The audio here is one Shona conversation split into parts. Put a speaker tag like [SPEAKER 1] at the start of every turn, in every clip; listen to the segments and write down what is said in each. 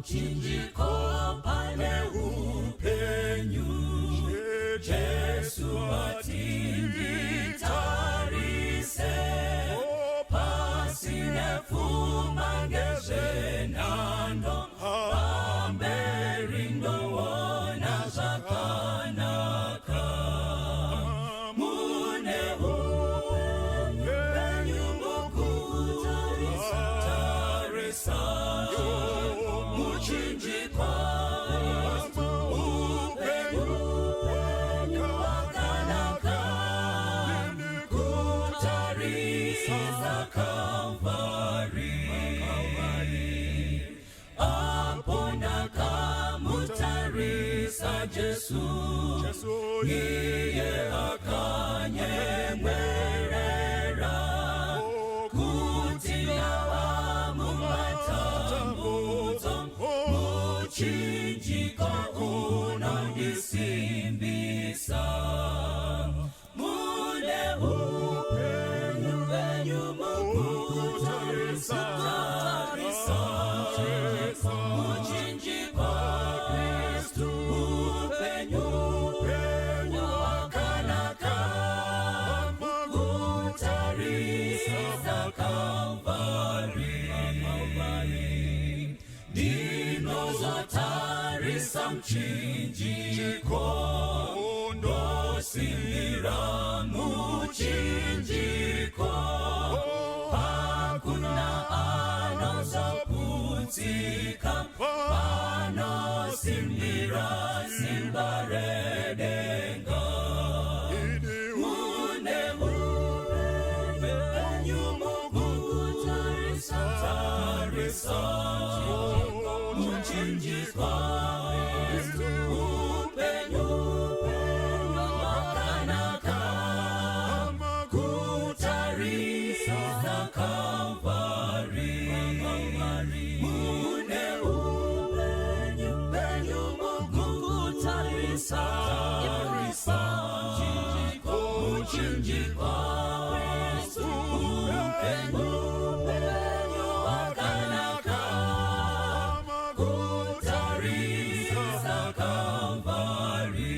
[SPEAKER 1] Pamuchinjiko pane upenyu, Jesu ati nditarise, pasine pfuma ngezvenhando, pamberi ndoona zvakanaka. Mune upenyu mukutarisa, tarisa muchinjikwa, upenyu wakanaka, kutarisa Kalvari. Apo ndakamutarisa Jesu, iye akanyemwerera, kuti ndava mumatambudzo, muchinjiko unondisimbisa. Mune upenyu penyu mukutarisa, tarisa muchinjikwa, Kristu, upenyu wakanaka, kutarisa Kalvari. Ndinozotarisa muchinjiko, ndosimbira muchinjiko, hakuna anozoputsika panosimbira simba redenga. Mune upenyu mukutarisa, tarisa muchinjikwa, upenyu wakanaka, kutarisa Kalvari. Mune upenyu penyu mukutarisa, tarisa muchinjikwa, upenyu wakanaka, kutarisa Kalvari.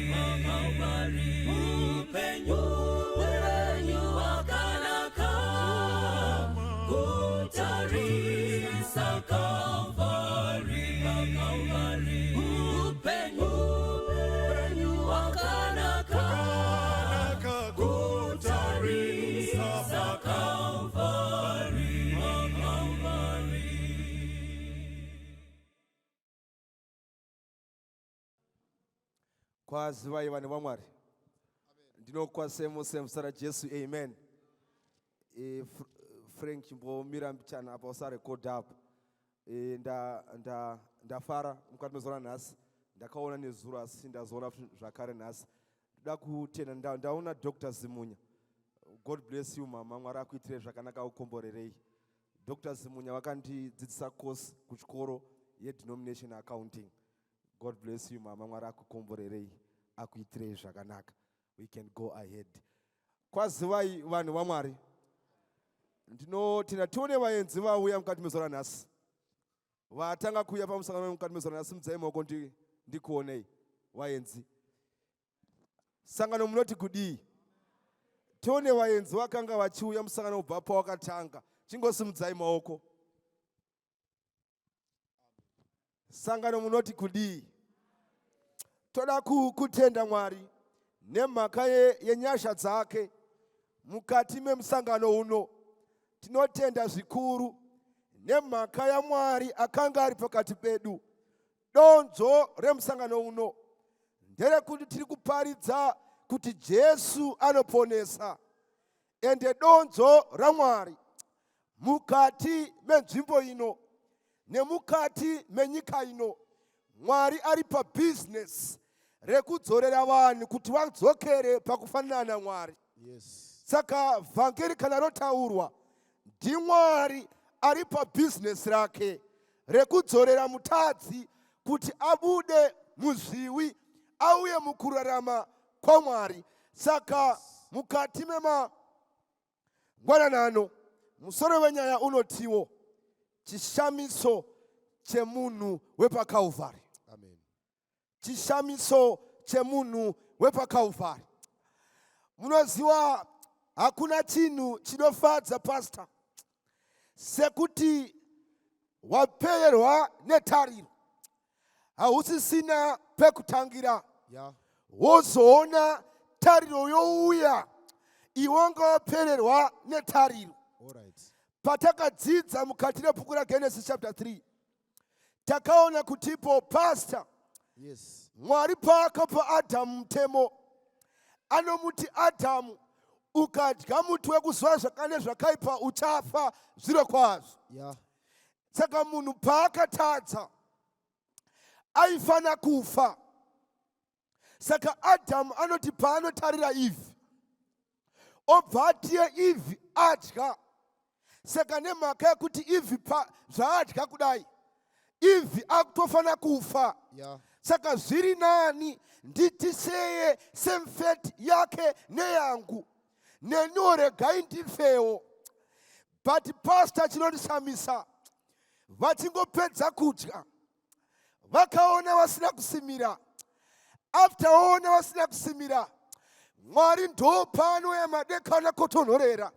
[SPEAKER 1] Upenyu wakanaka, kutarisa Kalvari. Upenyu wakanaka, kutarisa Kalvari.
[SPEAKER 2] Kwazivai vanhu vaMwari, ndinokwazisai mose muzita raJesu, amen. E, Frank, chimbomira mbichana apa, usarekodha apa. E, ndafara nda, nda mukati mezuva ranhasi, ndakaona nezuro asi ndazoona futi zvakare nhasi. Ndoda kutenda, ndaona Dr Zimunya. God bless you, mama. Mwari akuitirei zvakanaka, akukomborerei. Dr Zimunya vakandidzidzisa course kuchikoro yedenomination accounting. God bless you, mama. Mwari akukomborerei, akuitirei zvakanaka. We can go ahead. Kwazivai vanhu vaMwari, ndinotenda. Tione vaenzi vauya mukati mezuva ranhasi, vatanga kuuya pamusangano mukati mezuva ranhasi. Mudzai maoko ndikuonei vaenzi. Sangano munoti kudii? Tione vaenzi vakanga vachiuya musangano kubva pawakatanga. Chingosimudzai maoko. Sangano munoti kudii? Toda kutenda Mwari nemhaka yenyasha dzake mukati memusangano uno. Tinotenda zvikuru nemhaka yaMwari akanga ari pakati pedu. Donzvo remusangano uno nderekuti tiri kuparidza kuti Jesu anoponesa, ende donzvo raMwari mukati menzvimbo ino nemukati menyika ino, Mwari ari pabhizinesi rekudzorera vanhu kuti vadzokere pakufanana naMwari.
[SPEAKER 3] Yes.
[SPEAKER 2] Saka vhangeri kana rotaurwa, ndiMwari ari pabhizinesi rake rekudzorera mutadzi kuti abude muzviwi auye mukurarama kwaMwari. Saka mukati memangwananano, musoro wenyaya unotiwo chishamiso. chemunhu wepaKalvari.
[SPEAKER 3] Amen.
[SPEAKER 2] Chishamiso chemunhu wepaKalvari. Munoziva, hakuna chinhu chinofadza, pastor, sekuti wapererwa netariro, hausisina pekutangira, wozoona tariro youya iwe wanga wapererwa netariro.
[SPEAKER 3] All right.
[SPEAKER 2] Patakadzidza mukati rebhuku raGenesis chapter 3, takaona kutipo, pastor, Mwari paakapa Adhamu mutemo, anomuti, "Adhamu, ukadya muti wekuziva zvakane zvakaipa, uchafa zviro kwazvo." Saka munhu paakatadza aifana kufa. Saka Adhamu anoti paanotarira Ivhi, obva atiye Ivhi adya. Saka nemhaka yekuti Ivhi pa zvaadya kudai, Ivhi akutofana kufa. Saka zviri nani nditiseye same fate yake neyangu, neniwo regai ndifewo. But pastor, chinondishamisa, vachingopedza kudya, vakaona vasina kusimira. After oona vasina kusimira, Mwari ndo paanouya madekana kotonhorera,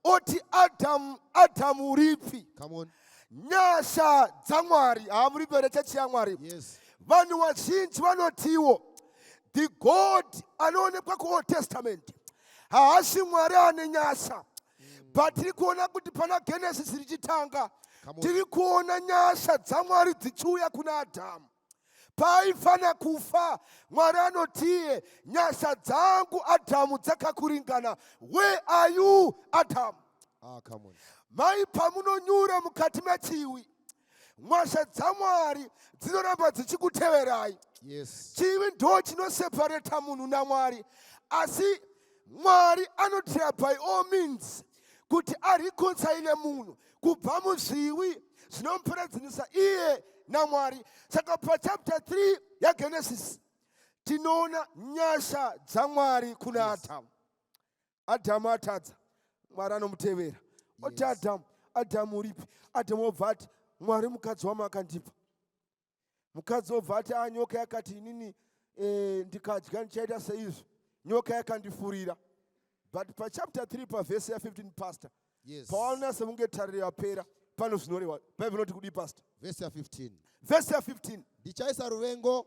[SPEAKER 2] oti, "Adhamu, Adhamu, uripi?"
[SPEAKER 3] Come on.
[SPEAKER 2] Nyasha dzaMwari. Haamuripi here, chechi yaMwari?
[SPEAKER 3] Yes.
[SPEAKER 2] Vanhu vazhinji vanotiwo the God anoonekwa kuOld Testament haasi Mwari ane nyasha, but tiri kuona kuti pana Genesis richitanga,
[SPEAKER 3] Come on.
[SPEAKER 2] tiri kuona nyasha dzaMwari dzichiuya kuna Adhamu. Paaifana kufa, Mwari anotiye, "Nyasha dzangu, Adhamu, dzakakuringana. Where are you, Adhamu?"
[SPEAKER 3] Ah, come on.
[SPEAKER 2] Mai, pamunonyura mukati mechiwi, nyasha dzaMwari dzinoramba dzichikuteverai. Chivi ndo chinoseparata munhu naMwari, asi Mwari anotira by all means kuti areconcile munhu kubva muzviwi zvinomuparadzanisa iye naMwari. Saka pachapter 3 yaGenesis tinoona nyasha dzaMwari kuna Adhamu. Adhamu atadza, Mwari anomutevera, oti, "Adhamu, Adhamu, uripi?" Adhamu obva ati, "Mwari, mukadzi wamakandipa." Mukadzi obva ati, "A, nyoka yakati inini ndikadya ndichaita seizvo. Nyoka yakandifurira." But pachapter 3 pavhesi ya15, pastor, pawaona semunge tariro yapera, pano zvinorehwa. Bhaibheri inoti kudii, pastor?
[SPEAKER 3] Vhesi ya15.
[SPEAKER 2] Vhesi ya15.
[SPEAKER 3] Ndichaisa ruvengo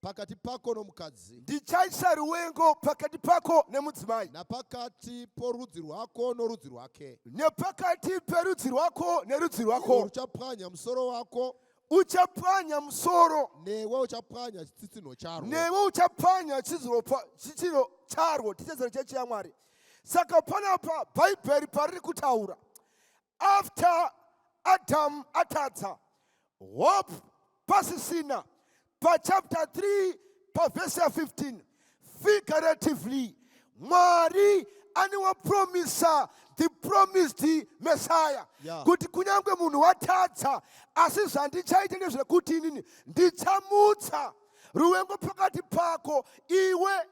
[SPEAKER 3] pakati pako nomukadzi,
[SPEAKER 2] Ndichaisa ruvengo pakati pako nemudzimai,
[SPEAKER 3] napakati porudzi rwako norudzi rwake.
[SPEAKER 2] Nepakati perudzi rwako nerudzi rwako.
[SPEAKER 3] Ruchapwanya musoro wako,
[SPEAKER 2] Uchapwanya musoro,
[SPEAKER 3] newe uchapwanya chitsitsinho charwo.
[SPEAKER 2] Newe uchapwanya chichiro charwo. Tichezero chechi yaMwari. Saka panapa Bhaibheri pariri kutaura, after Adam atadza, hope pasisina, pachapter 3 pavhesi ya15, figuratively Mwari anowapromisa the promised Messiah, kuti kunyange munhu watadza, asi zvandichaita ndezvekuti inini ndichamutsa ruvengo pakati pako iwe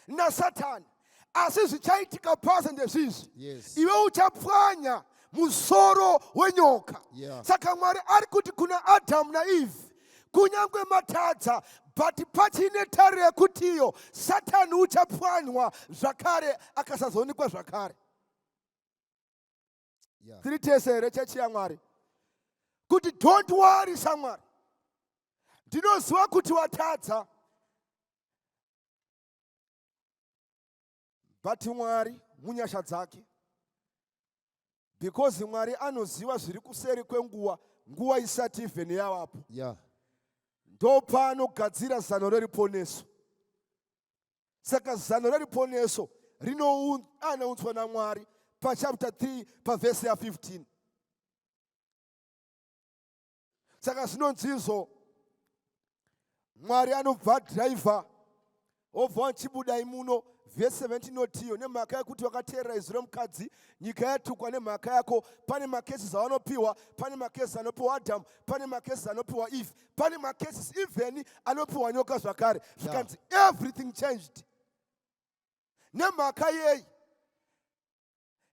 [SPEAKER 2] naSatani, asi zvichaitika pasi ndezvizvi: iwe uchapwanya musoro wenyoka. Saka Mwari ari kuti kuna Adhamu naEvhe, kunyange matadza, but pachine tariro yekutiyo Satani uchapwanywa zvakare, akasazoonekwa zvakare. Tiri tese here, chechi yaMwari? Kuti don't worry, shamwari, ndinoziva kuti watadza, but Mwari munyasha dzake, because Mwari anoziva zviri kuseri kwenguva, nguva isati even yavapo, ndopaanogadzira zano reriponeso. Saka zano reriponeso rinoanaunswa naMwari pachapter 3 pavhesi ya15. Saka zvinonzizvo, Mwari anobva dhiraivha, obva wachibudai muno. Vhesi 17 inotiyo, "Nemhaka yekuti wakateerera izwi remukadzi, nyika yatukwa nemhaka yako." Pane macurses avanopiwa. Pane macurses anopiwa Adhamu, pane macurses anopiwa Eve, pane macurses even anopiwa nyoka zvakare. Zvikanzi everything changed. Nemhaka yei?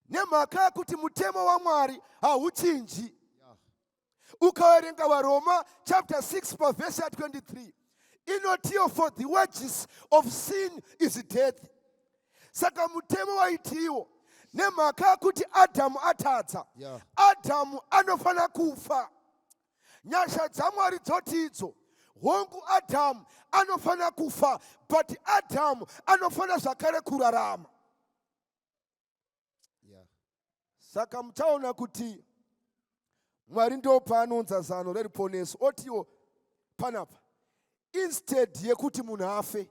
[SPEAKER 2] Nemhaka yekuti mutemo waMwari hauchinji. Ukaverenga VaRoma chapter 6 pavhesi ya23, inotiyo, "For the wages of sin is death." Saka mutemo waitiwo, nemhaka yekuti Adhamu atadza, Adhamu anofanira kufa. Nyasha dzaMwari dzotidzo, hongu, Adhamu anofanira kufa, but Adhamu anofanira zvakare kurarama. Saka muchaona kuti Mwari ndo paanounza zano reruponeso, otiwo panapa, instead yekuti munhu afe,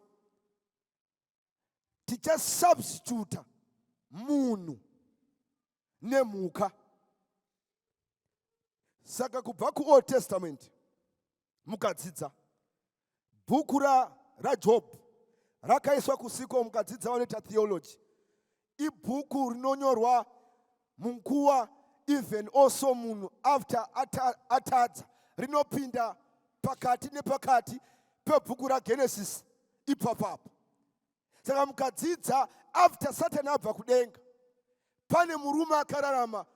[SPEAKER 2] tichasubstituta munhu nemhuka. Saka kubva kuOld Testament, mukadzidza bhuku raJob rakaiswa kusiko, mukadzidza vanoita theology, ibhuku rinonyorwa munguva even also munhu after atadza, rinopinda pakati nepakati pebhuku raGenesis ipapapo. Saka mukadzidza, after Satani abva kudenga, pane murume akararama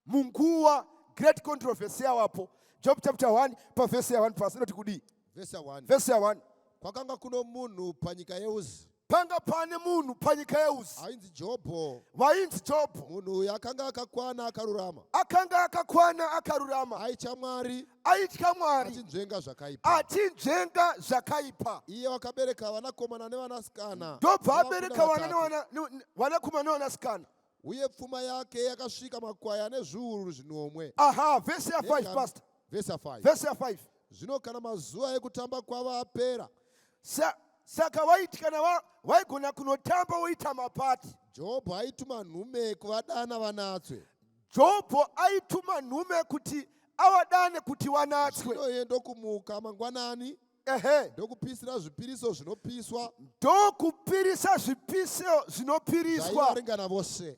[SPEAKER 2] munguva great controversy yawapo. Job chapter 1 pavhesi ya1 pasi inoti kudii?
[SPEAKER 3] Vhesi ya1.
[SPEAKER 2] Vhesi ya1.
[SPEAKER 3] Kwakanga kuno munhu panyika yeUzi.
[SPEAKER 2] Panga pane munhu panyika yeUzi.
[SPEAKER 3] Ainzi Jobho.
[SPEAKER 2] Wainzi Jobho.
[SPEAKER 3] Munhu uyu akanga akakwana, akarurama.
[SPEAKER 2] Akanga akakwana, akarurama.
[SPEAKER 3] Aitya Mwari.
[SPEAKER 2] Aitya Mwari.
[SPEAKER 3] Achinzvenga zvakaipa.
[SPEAKER 2] Achinzvenga zvakaipa.
[SPEAKER 3] Iye wakabereka vanakomana nevanasikana.
[SPEAKER 2] Ndobva abereka vana vanakomana nevanasikana.
[SPEAKER 3] Uye pfuma yake yakasvika makwai ane zviuru zvinomwe.
[SPEAKER 2] Aha, vhesi ya5, pastor.
[SPEAKER 3] Vhesi ya5.
[SPEAKER 2] Vhesi ya5.
[SPEAKER 3] Zvino kana mazuva ekutamba kwavo apera,
[SPEAKER 2] Saka vaiti kana vaigona kunotamba, voita mapati,
[SPEAKER 3] Jobho aituma nhume kuvadana vanatswe.
[SPEAKER 2] Jobho aituma nhume kuti avadane kuti vanatswe.
[SPEAKER 3] Zvino iye ndokumuka mangwanani, ndokupisira zvipiriso zvinopiswa
[SPEAKER 2] Ndokupirisa zvipiso zvinopiriswa
[SPEAKER 3] zvaivaringana vose.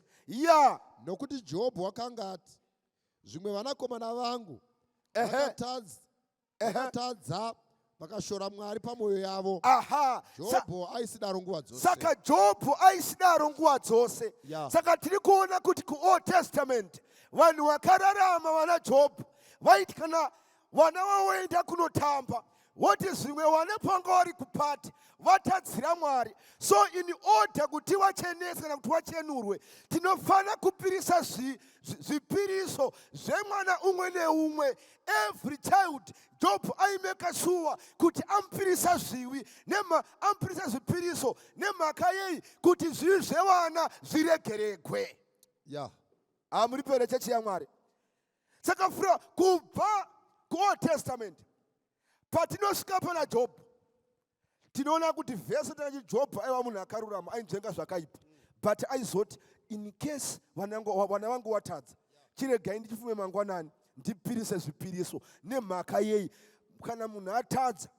[SPEAKER 3] Nokuti Jobho wakanga ati, "Zvimwe vanakomana vangu vakatadza, vakashora Mwari pamwoyo yavo." Jobho aisidaro nguva dzose.
[SPEAKER 2] Saka Jobho aisidaro nguva dzose. Saka tiri kuona kuti kuOld Testament vanhu vakararama, vana Jobho, vaiti kana vana vavoenda kunotamba, voti zvimwe vana panga vari kupati vatadzira Mwari, so in order kuti vachenese kana kuti vachenurwe, tinofanira kupirisa zvipiriso zvemwana umwe neumwe. Every child, Job aimeka sure kuti amupirisa zviwi nema amupirisa zvipiriso. Nemhaka yei? Kuti zvivi zvevana zviregeregwe. Hamuri pere, chechi yaMwari? Saka fura kubva kuOld Testament, patinosvika pana Job, tinoona kuti vhese takachi Jobho aiva munhu akarurama, ainzvenga zvakaipa, but aizoti, "In case vana vangu watadza, chiregai ndichifume mangwanani ndipirise zvipiriso." Nemhaka yei? Kana munhu atadza,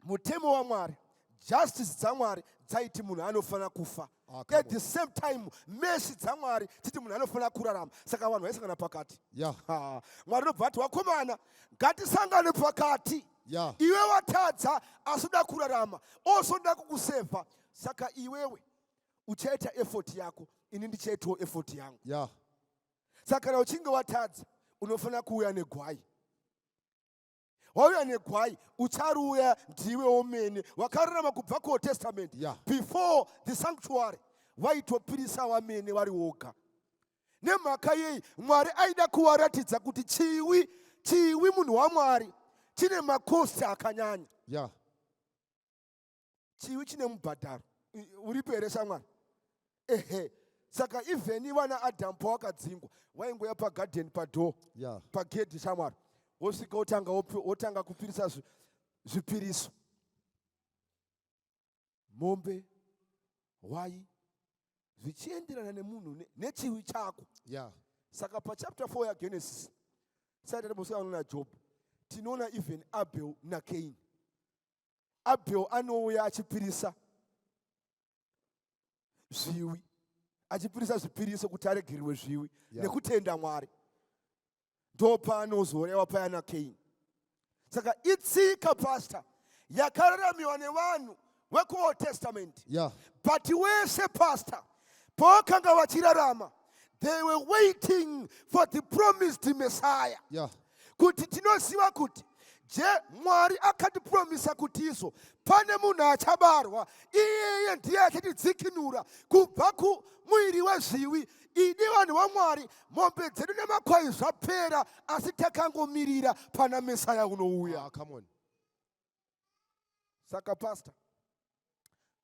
[SPEAKER 2] mutemo waMwari, justice dzaMwari dzaiti munhu anofanira kufa.
[SPEAKER 3] Ah, come
[SPEAKER 2] At the same time, mercy dzaMwari titi munhu anofanira kurarama. Saka vanhu vaisangana pakati. Ha, Mwari nobva ati, "Wakomana, ngatisangane pakati. Iwe watadza asi uda kurarama, ozoda kukusevha. Saka iwewe uchaita effort yako, ini ndichaitawo effort yangu." Saka kana uchinge watadza, unofanira kuuya negwai. Wauya negwai, uchariuya ndiwe womene wakararama kubva kuOld Testament. Before the sanctuary, vaitopirisa vamene vari woga. Nemhaka yei? Mwari aida kuvaratidza kuti chiwi, munhu waMwari, chine makosti akanyanya. Chiwi chine mubhadharo. Uripo here, shamwari? Ehe. Saka even vana Adhamu pawakadzingwa, waingoya pagadheni, padoor, pagedhi, shamwari, wosvika wotanga kupirisa zvipiriso, mombe, hwai, zvichienderana nemunhu nechiwi chako. Saka pachapter 4 yaGenesis, sati tatimbosvika naJob, tinoona even Abel naCain. Abel anouya achipirisa zviwi, achipirisa zvipiriso kuti aregererwe zviwi nekutenda Mwari. Ndopaanozorewa paya naCain. Saka itsika, pastor, yakararamiwa nevanhu vekuOld Testament. But wese, pastor, pavakanga vachirarama, They were waiting for the promised Messiah. Kuti tinoziva kuti je Mwari akatipromisa kuti izvo pane munhu achabarwa, iyeye ndiye achatidzikinura kubva kumuviri wezviwi. Idi vanhu vaMwari, mombe dzedu nemakwai zvapera, asi takangomirira pana Mesaya unouya.
[SPEAKER 3] Ah, come on.
[SPEAKER 2] Saka pastor,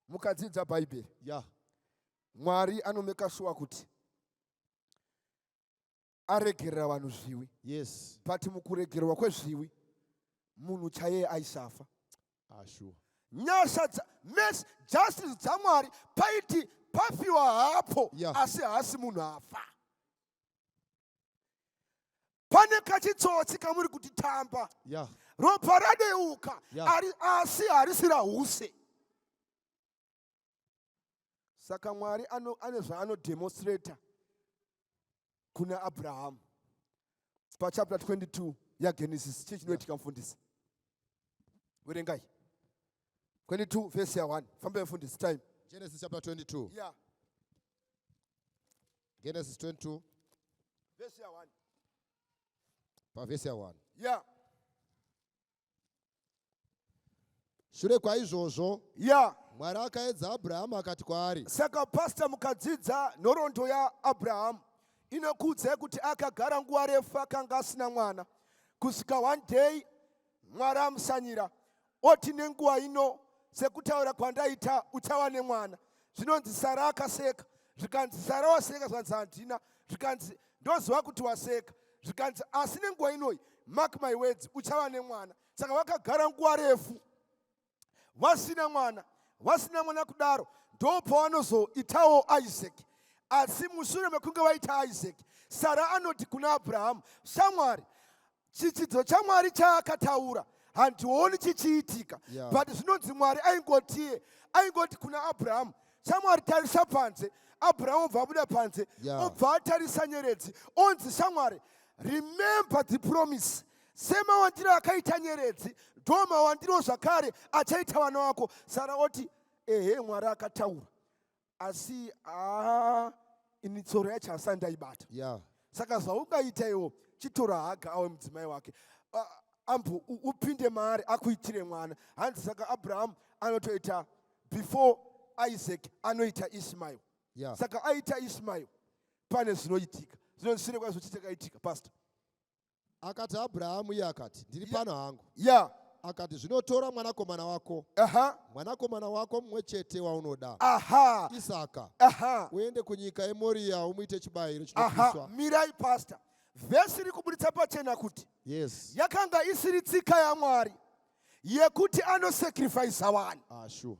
[SPEAKER 2] mukadzidza Bhaibheri, Mwari anomeka shuwa kuti aregerera vanhu zviwi. But mukuregererwa kwezviwi, munhu chaiye aisafa.
[SPEAKER 3] Ah, sure.
[SPEAKER 2] Nyasha mes justice dzaMwari paiti pafiwa hapo, asi haasi munhu afa. Pane kachitsotsi kamuri kuti tamba. Ropa radeuka, asi harisi rahuse. Saka Mwari ane zvaanodemonstrata kuna Abrahamu pachapter 22 yaGenesis. Chii chinoitika, mufundisi? Verengai 22 vhesi ya1. Fambai, mufundisi, time.
[SPEAKER 3] Genesis chapter 22. Genesis 22.
[SPEAKER 2] Vhesi ya1.
[SPEAKER 3] Pavhesi ya1. Shure kwaizvozvo, Mwari akaedza Abrahamu akati kwaari,
[SPEAKER 2] Saka pastor, mukadzidza nhoroondo yaAbrahamu, inokuudzai kuti akagara nguva refu akanga asina mwana, kusvika one day Mwari amusanyira, oti, "Nenguva ino, sekutaura kwandaita, uchava nemwana." Zvinonzi Sara akaseka. Zvikanzi, "Sara, waseka." Zvikanzi, "Handina." Zvikanzi, "Ndoziva kuti waseka." Zvikanzi, "Asi nenguva inoyi, mark my words, uchava nemwana." Saka vakagara nguva refu vasina mwana. Vasina mwana kudaro, ndopavanozoitawo Isaac. Asi mushure mekunge vaita Isaac, Sara anoti kuna Abrahamu, "Shamwari, chitsidzo chaMwari chaakataura handioni chichiitika." But zvinonzi Mwari aingotiye, aingoti kuna Abrahamu, "Shamwari, tarisa panze." Abrahamu obva abuda panze, obva atarisa nyeredzi, onzi, "Shamwari, remember the promise. Semawandiro akaita nyeredzi, ndo mawandiro zvakare achaita vana vako." Sara oti, "Ehe, Mwari akataura, asi haa, ini tsoro yacho hasati ndaibata." Saka zvaungaita iwo, chitora Haga awe mudzimai wake, ambo upinde maari, akuitire mwana. Hanzi saka Abrahamu anotoita, before Isaac, anoita Ishmael. Saka aita Ishmael, pane zvinoitika. Zvinozvisire kwazvo chichakaitika, pastor.
[SPEAKER 3] Akati Abrahamu, iye akati, "Ndiri pano hangu." Akati, "Zvinotora mwanakomana wako, mwanakomana wako mumwe chete waunoda, Isaka, uende kunyika yeMoriya, umuite chibayiro chinopiswa."
[SPEAKER 2] Mirai, pastor. Vhesi iri kubuditsa pachena kuti yakanga isiri tsika yaMwari yekuti anosacrifica vanhu.
[SPEAKER 3] Ah, sure.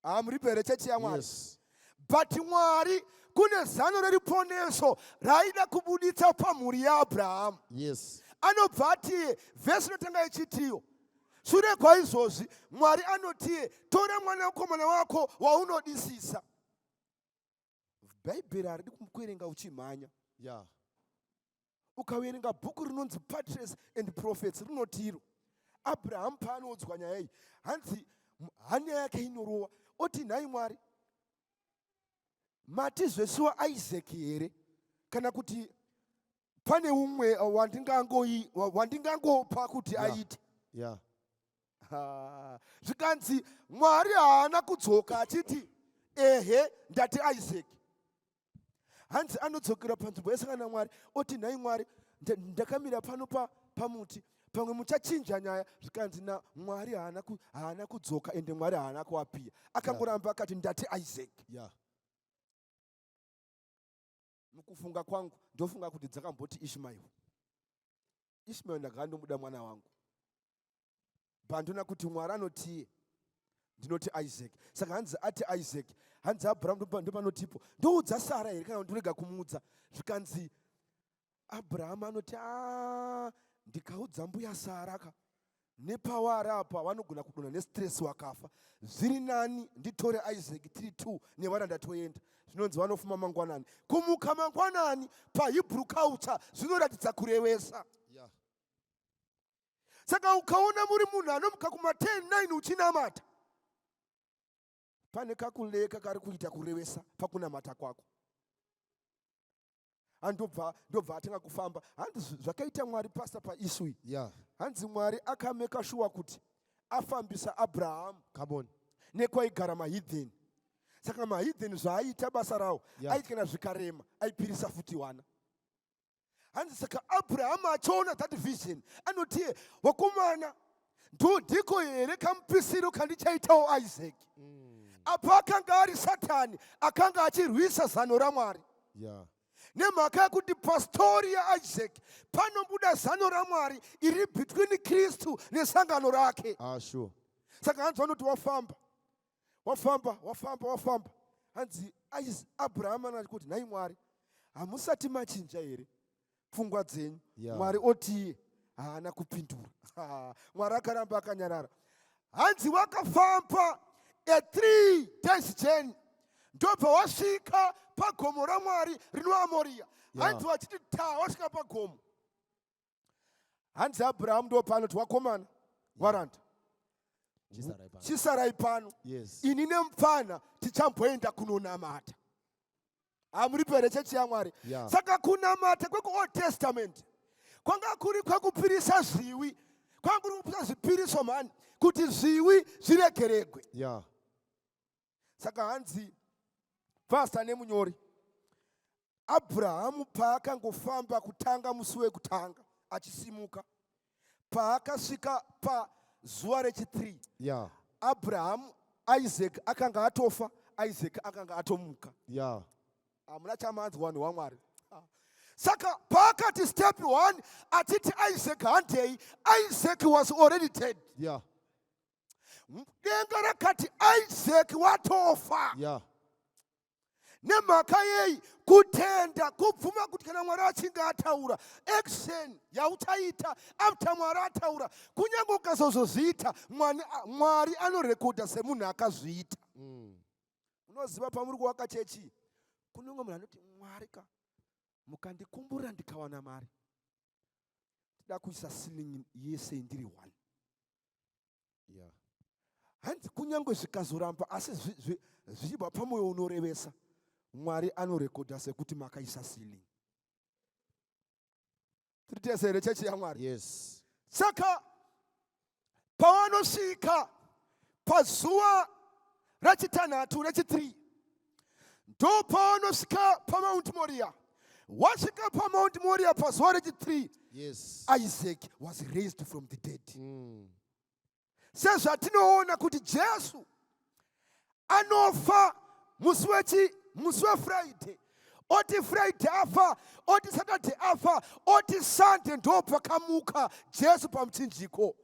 [SPEAKER 2] Hamuripo here, chechi yaMwari?
[SPEAKER 3] Yes.
[SPEAKER 2] But Mwari kune zano reriponeso raida kubuditsa pamhuri yaAbrahamu. Anobva atiye, vhesi inotanga ichitiyo, shure kwaizvozvi Mwari anotiye, "Tora mwanakomana wako waunodisisa." Bhaibheri haridi kuverenga uchimhanya. Ukaverenga bhuku rinonzi Patriarchs and Prophets, rinotiro Abrahamu paanoudzwa nyaya iyi, hanzi hanya yake inorova, oti, "Nhai Mwari, mati zvesiwa Isaac here, kana kuti pane umwe wandingangopa kuti aite?" Ha, zvikanzi Mwari haana kudzoka achiti, "Ehe, ndati Isaac." Hanzi anodzokera panzvimbo yesangana naMwari, oti, "Nhai Mwari, ndakamira pano pamuti, pamwe muchachinja nyaya." Zvikanzi naMwari haana kudzoka, ende Mwari haana kuapiya, akangoramba akati, "Ndati Isaac." Mukufunga kwangu, ndofunga kuti dzakamboti, "Ishmael, Ishmael, ndakanga ndomuda mwana wangu, pandona kuti Mwari anotiye ndinoti Isaac." Saka hanzi ati Isaac, hanzi Abrahamu ndopanotipo, "Ndoudza Sara here, kana ndorega kumuudza?" Zvikanzi Abrahamu anoti, "A, ndikaudza mbuya Sara ka, nepawari apa vanogona kudonha nestress wakafa. Zviri nani nditore Isaac tiri two nevana, ndatoenda." Zvinonzi vanofuma mangwanani, kumuka mangwanani paHebrew culture zvinoratidza kurevesa. Saka ukaona muri munhu anomuka kuma10 9 uchinamata, pane kakuleka kari kuita kurevesa pakunamata kwako. Andobva ndobva atanga kufamba. Hanzi zvakaita Mwari pastor paissue iyi. Hanzi Mwari akameka shuwa kuti afambisa Abrahamu
[SPEAKER 3] Come on.
[SPEAKER 2] Nekwaigara mahidheni. Saka mahidheni zvaaiita basa rawo, aiti kana zvikarema aipirisa futi wana. Hanzi saka Abrahamu achiona that vision anoti, "Wakomana, ndo ndiko here kamupisiro kandichaitawo Isaac?" Apo akanga ari Satani akanga achirwisa zano raMwari. Nemhaka yekuti pastory yaIsaac panobuda zano raMwari iri between Kristu nesangano rake.
[SPEAKER 3] Ah, sure.
[SPEAKER 2] Saka hanzi vanoti wafamba, wafamba, wafamba, wafamba. Hanzi Abrahamu anati kuti, "Nhai Mwari, hamusati machinja here pfungwa dzenyu?" Mwari otiye haana kupindura. Mwari akaramba akanyarara. Hanzi wakafamba a 3 days journey, ndobva wasvika pagomo raMwari rinova Moriya. Hanzi wachiti ta wasvika pagomo, hanzi Abrahamu ndo panoti, "Wakomana, waranda,
[SPEAKER 3] Chisarai pano.
[SPEAKER 2] Chisarai pano. Ini nemupfana tichamboenda kunonamata." Hamuripo here, chechi yaMwari?
[SPEAKER 3] Yeah.
[SPEAKER 2] Saka kunamata kwekuOld Testament kwanga kuri kwekupirisa zviwi, kwanga kuri kupirisa zvipiriso mhani kuti zviwi zviregeregwe. Saka hanzi pastor nemunyori, Abrahamu paakangofamba kutanga musi wekutanga achisimuka, paakasvika pazuva rechi3, Abrahamu, Isaac akanga atofa, Isaac akanga atomuka. Hamuna chamanzwa, vanhu vaMwari. Saka paakati step one achiti, "Isaac, handei," Isaac was already dead. Denga rakati, "Isaac watofa." Nemhaka yei? Kutenda kubvuma kuti kana Mwari achinge ataura, action yauchaita after Mwari ataura, kunyange ukazozozviita, Mwari anorekodha semunhu akazviita. Unoziva, pamuri kuvaka chechi, kune umwe munhu anoti, "Mwari ka, mukandikumburira ndikawana mari, tida kuisa ceiling yese ndiri one." Hanzi kunyange zvikazoramba, asi zvichibva pamwoyo unorevesa, Mwari anorekodha sekuti makaisa ceiling. Tiri tese here, chechi yaMwari?
[SPEAKER 3] Yes.
[SPEAKER 2] Saka pavanosvika pazuva rechitanhatu, rechi3, ndo pavanosvika paMount Moria. Wasvika paMount Moria pazuva rechi3, Isaac was raised from the dead. Sezvatinoona kuti Jesu anofa musi weFriday, oti Friday afa, oti Saturday afa, oti Sunday ndo pakamuka Jesu pamuchinjiko.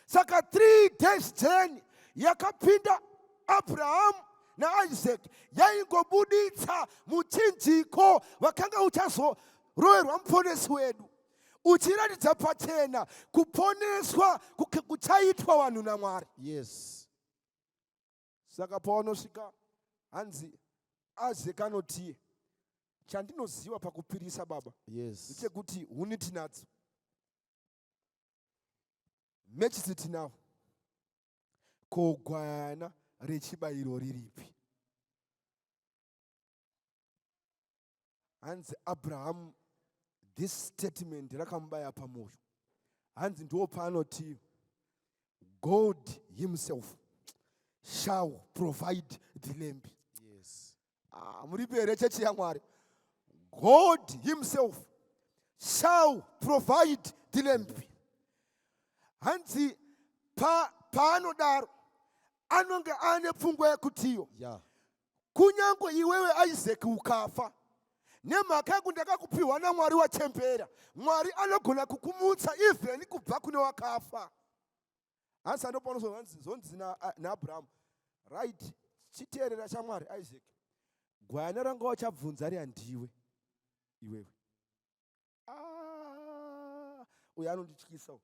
[SPEAKER 2] Saka 3 days journey yakapinda Abrahamu naIsaac yaingobuditsa muchinjiko wakanga uchazoroverwa Muponesi wedu, uchiratidza pachena kuponeswa kuchaitwa vanhu naMwari. Saka pavanosvika, hanzi Isaac anoti, "Chandinoziva pakupirisa, baba, ndechekuti huni tinadzo, mechisi tinawo, ko gwayana rechibayiro riripi?" Hanzi Abrahamu, this statement rakamubaya pamwoyo. Hanzi ndo paanoti, "God himself shall provide the lamb." Ah, muripo here, chechi yaMwari? God himself shall provide the lamb. Hanzi paanodaro anonge ane pfungwa yekutiyo kunyange iwewe Isaac ukafa, nemhaka yekuti ndakakupiwa naMwari wachembera, Mwari anogona kukumutsa even kubva kune wakafa. Hanzi andopanozonzi naAbrahamu, "Right, chiteerera chaMwari, Isaac, gwayana ranga wachabvunza riya ndiwe iwewe." Ah, uyo anondityisa uyu.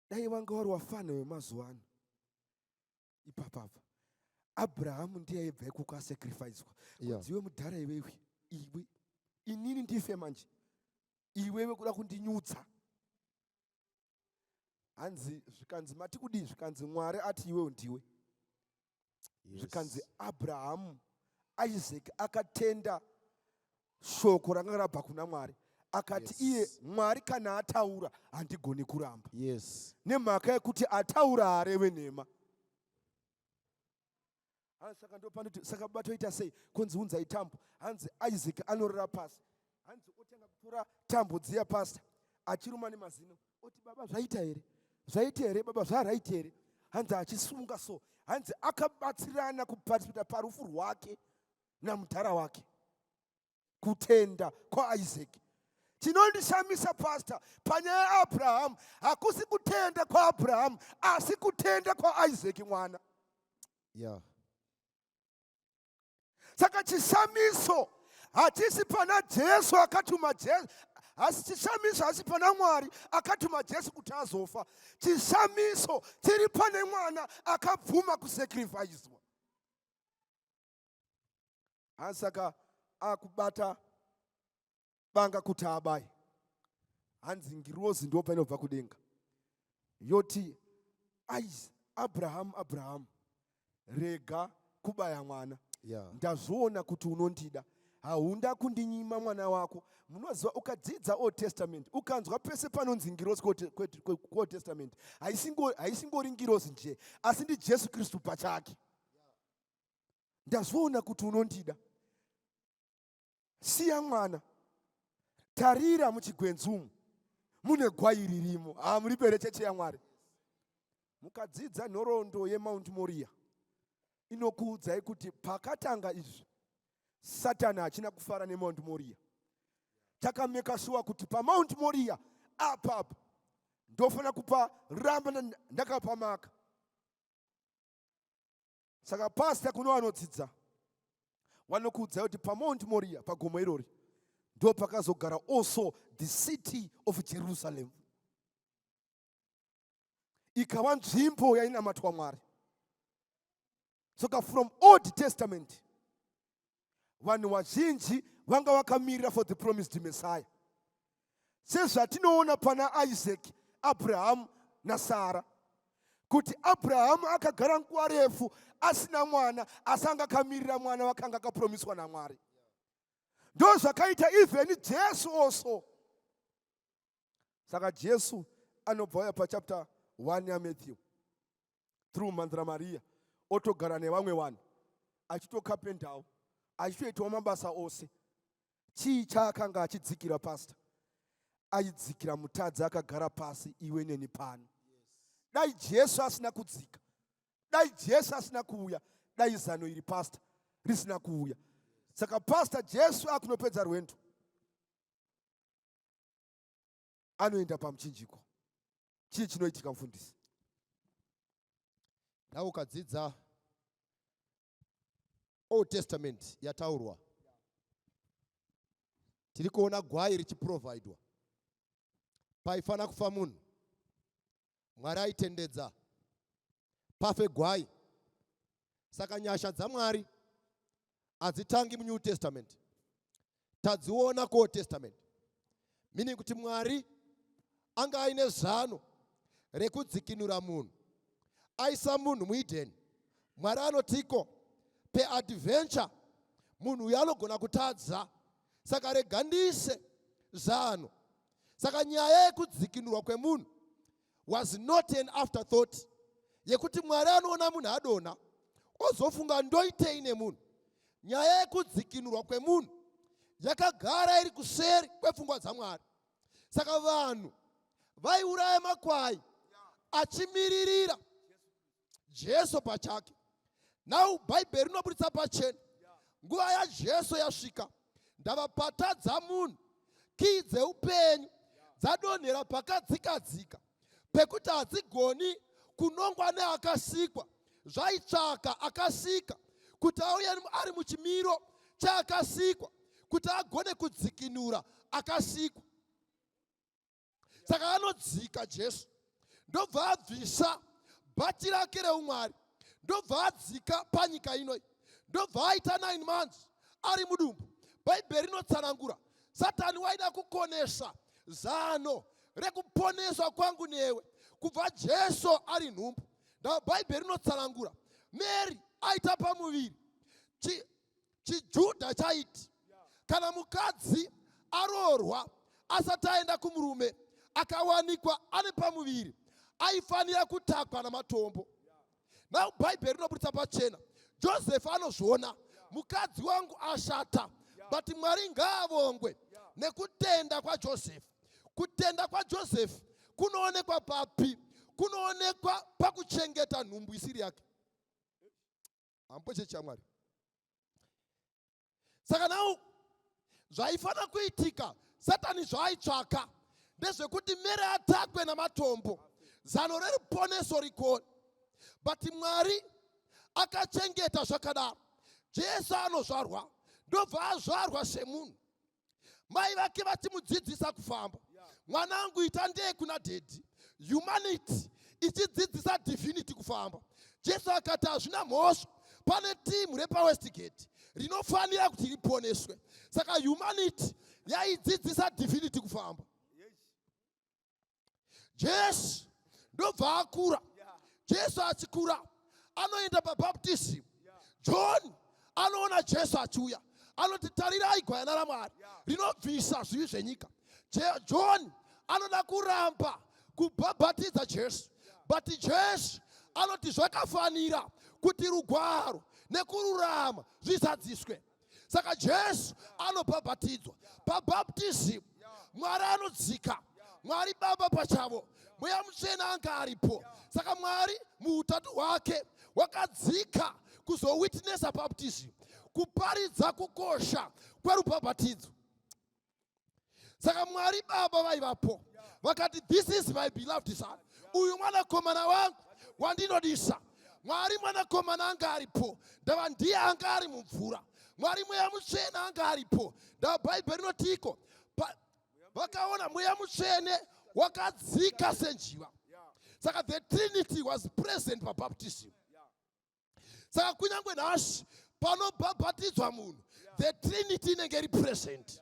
[SPEAKER 2] Dai vanga vari wafana wemazuva ano ipapapa, Abrahamu ndiye aibva ikoko asacrificwa. Kunzi, "Iwe mudhara, iwewe, iwe, inini ndife manje, iwewe kuda kundinyudza." Hanzi zvikanzi, "Mati kudii?" Zvikanzi, "Mwari ati iwewe ndiwe." Zvikanzi Abrahamu, Isaac akatenda. Shoko ranga rabva kuna Mwari. Akati iye Mwari kana ataura handigoni kuramba. Nemhaka yekuti ataura haareve nhema. Hanzi saka ndopanoti saka baba toita sei? Kunzi unzai tambo. Hanzi Isaac anorara pasi. Hanzi otanga kutora tambo dziya pastor achiruma nemazino. Oti baba zvaita here? Zvaita here baba zvaraita here? Hanzi achisunga so. Hanzi akabatsirana kuparticipata parufu rwake namudhara wake. Kutenda kwaIsaac. Chinondishamisa pastor panyaya yaAbraham hakusi kutenda kwaAbraham asi kutenda kwaIsaac mwana. Saka chishamiso hachisi pana Jesu akatuma Jesu, asi chishamiso hasi pana Mwari akatuma Jesu kuti azofa. Chishamiso chiri pane mwana akabvuma kusacrificewa. Saka akubata banga kuti abaye. Hanzi ngirozi ndo painobva kudenga yoti ai Abraham, Abraham, rega kubaya mwana. Ndazviona kuti unondida, haunda kundinyima mwana wako. Munoziva ukadzidza Old Testament ukanzwa pese panonzi ngirozi kuOld Testament haisingori ngirozi nje, asi ndi Jesu Kristu pachake. Ndazviona kuti unondida, siya mwana, tarira muchigwenzi umu mune gwai ririmo. Muri pere cheche yaMwari. Mukadzidza nhoroondo yeMount Moria inokuudzai kuti pakatanga izvi Satani hachina kufara neMount Moria. Takameka shuwa kuti paMount Moria apapa ndofana kupa ramba ndakapamaka. Saka pastor kuno vanodzidza vanokuudzai kuti paMount Moria pagomo irori ndo pakazogara also the city of Jerusalem, ikava nzvimbo yainamatwa Mwari. Saka from Old Testament vanhu vazhinji vanga vakamirira for the promised Messiah, sezvatinoona pana Isaac, Abraham naSara, kuti Abraham akagara nguva refu asina mwana, asi anga akamirira mwana wakanga akapromiswa naMwari. Ndo zvakaita even Jesu also. Saka Jesu anobva uya pachapter 1 yaMatthew through Mandra Maria, otogara nevamwe vanhu, achitokapendawo, achitoitawo mabasa ose. Chii chaakanga achidzikira pastor? Aidzikira mutadzi akagara pasi, iwe neni pano. Dai Jesu asina kudzika, dai Jesu asina kuuya, dai zano iri pastor risina kuuya. Saka pastor Jesu akunopedza rwendo, anoenda pamuchinjiko. Chii chinoitika mufundisi?
[SPEAKER 3] Dai ukadzidza Old Testament yataurwa, tiri kuona gwai richiprovidwa. Paifana kufa munhu, Mwari aitendedza pafe gwai. Saka nyasha dzaMwari hadzitangi muNew Testament, tadziona kuOld Testament, meaning kuti Mwari anga aine zano rekudzikinura munhu, aisa munhu muEden. Mwari anotiko peadventure munhu uyu anogona kutadza, saka rega ndise zano. Saka nyaya yekudzikinurwa kwemunhu was not an afterthought yekuti Mwari anoona munhu adonha ozofunga ndoitei nemunhu. Nyaya yekudzikinurwa kwemunhu yakagara iri kuseri kwepfungwa dzaMwari. Saka vanhu vaiuraya makwai achimiririra Jesu pachake. Now Bhaibheri rinobudisa pachena nguva yaJesu yasvika, ndava patadza munhu, kii dzeupenyu dzadonhera pakadzikadzika pekuti hadzigoni kunongwa neakasikwa. Zvaitsvaka akasika kuti auye ari muchimiro chaakasikwa kuti agone kudzikinura akasikwa. Saka anodzika Jesu, ndobva abvisa bhati rake reumwari, ndobva adzika panyika ino, ndobva aita 9 months ari mudumbu. Bhaibheri rinotsanangura Satani waida kukonesa zano rekuponeswa kwangu newe kubva Jesu ari nhumbu. Bhaibheri rinotsanangura Mary aita pamuviri. ChiJudha chaiti Kana mukadzi aroorwa asati aenda kumurume akawanikwa ane pamuviri, aifanira kutakwa namatombo. Now Bhaibheri rinoburitsa pachena, Joseph anozviona, mukadzi wangu ashata, but Mwari ngaavongwe nekutenda kwaJoseph. Kutenda kwaJoseph kunoonekwa papi? Kunoonekwa pakuchengeta nhumbu isiri yake. Hambo chechi yaMwari. Saka now zvaifanira kuitika, Satani zvaaitsvaka ndezvekuti Mere atakwe namatombo, zano reruponeso rikoni. But Mwari akachengeta zvakadaro. Jesu anozvarwa, ndobva azvarwa semunhu, mai vake vachimudzidzisa kufamba. Mwanangu, ita ndee kuna daddy. Humanity ichidzidzisa divinity kufamba. Jesu akati hazvina mhosva, pane timu repaWestgate rinofanira kuti riponeswe. Saka humanity yaidzidzisa divinity kufamba. Jesu ndobva akura. Jesu achikura anoenda pabaptism. John anoona Jesu achiuya, anoti, "Tarirai gwayana raMwari rinobvisa zvivi zvenyika." John anoda kuramba kubhabhatidza Jesu, but Jesu anoti zvakafanira kuti rugwaro nekururama zvizadziswe. Saka Jesu anobhabhatidzwa. Pabaptism Mwari anodzika, Mwari Baba pachavo, Mweya Mutsvene anga aripo. Saka Mwari muutatu hwake wakadzika kuzowitnessa baptism, kuparidza kukosha kwerubhabhatidzo. Saka Mwari Baba vaivapo, vakati, "This is my beloved son, uyu mwanakomana wangu wandinodisa." Mwari Mwanakomana anga aripo, ndava ndiye anga ari mumvura. Mwari Mweya Mutsvene anga aripo, ndava Bhaibheri rinotiko vakaona Mweya Mutsvene wakadzika senjiva. Saka the Trinity was present pabaptism. Saka kunyange nhasi panobhabhatidzwa munhu, the Trinity inenge iri present.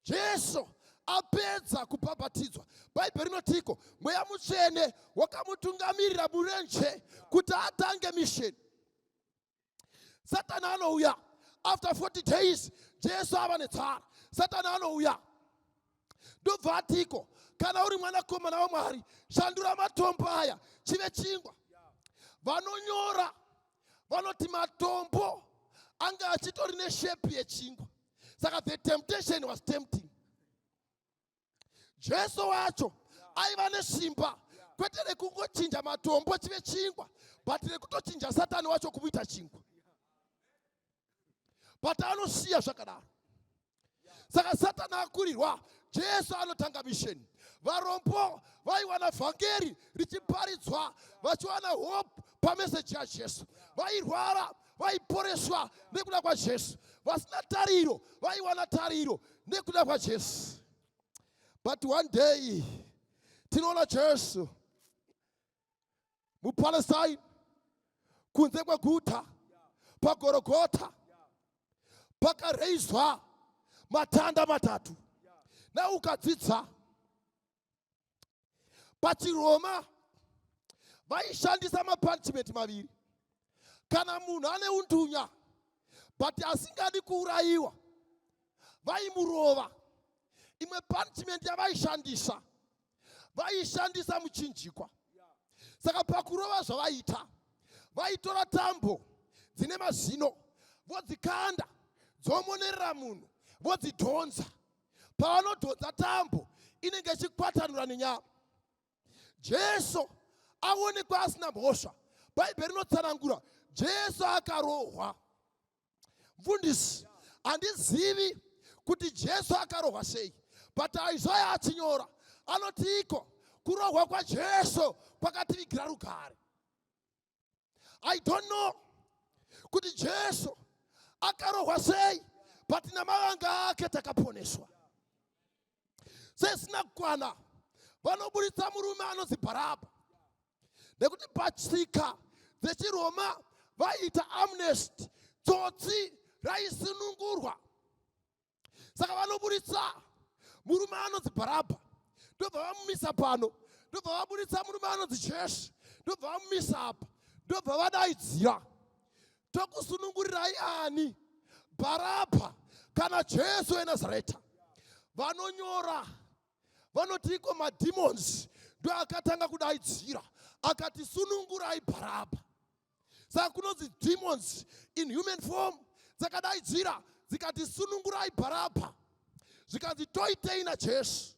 [SPEAKER 3] Jesu apedza kubhabhatidzwa, Bhaibheri rinotiko Mweya Mutsvene wakamutungamirira murenje kuti atange mission. Satani anouya after 40 days, Jesu ava netsara. Satani anouya, ndobva atiko, "Kana uri mwanakomana waMwari, shandura matombo aya chive chingwa." Vanonyora vanoti matombo anga achitori neshape yechingwa. Saka the temptation was tempting. Jesu wacho aiva nesimba, kwete rekungochinja matombo chive chingwa, but rekutochinja Satani wacho kumuita chingwa. But anosiya zvakadaro. Saka Satani akurirwa, Jesu anotanga mission. Varombo vaiwana vhangeri richiparidzwa, vachiwana hope pameseji yaJesu. Vairwara vaiporeswa nekuda kwaJesu. Vasina tariro vaiwana tariro nekuda kwaJesu. But one day tinoona Jesu muPalestine, kunze kweguta, paGorogota, pakareizwa matanda matatu. Na ukadzidza pachiRoma, vaishandisa mapunishment maviri. Kana munhu ane undunya but asingadi kuurayiwa, vaimurova. Imwe punishment yavaishandisa, vaishandisa muchinjikwa. Saka pakurova zvavaita, vaitora tambo dzine mazino, vodzikanda, dzomonerera munhu, vodzidhonza. Pavanodhonza tambo, inenge ichikwatanura nenyama. Jesu aonekwa asina mhosva. Bhaibheri rinotsanangura Jesu akarohwa. Mfundisi, handizivi kuti Jesu akarohwa sei, but Isaya achinyora anoti iko kurohwa kwaJesu kwakativigira rugare. I don't know kuti Jesu akarohwa sei, but namavanga ake takaponeswa. Sesina kukwana, vanoburitsa murume anonzi Bharabha, nekuti patsika dzechiRoma vaiita amnesty, tsotsi raisunungurwa. Saka vanoburitsa murume anonzi Bharabha, ndobva vamumisa pano, ndobva vaburitsa murume anonzi Jesu, ndobva vamumisa apa, ndobva vadaidzira, "Tokusunungurirai ani? Bharabha kana Jesu weNazareta. Vanonyora vanoti iko mademons ndo akatanga kudaidzira akati sunungurai Bharabha. Saka kunonzi demons in human form dzakadaidzira dzikati sunungurai Bharabha, zvikanzi toitei naJesu?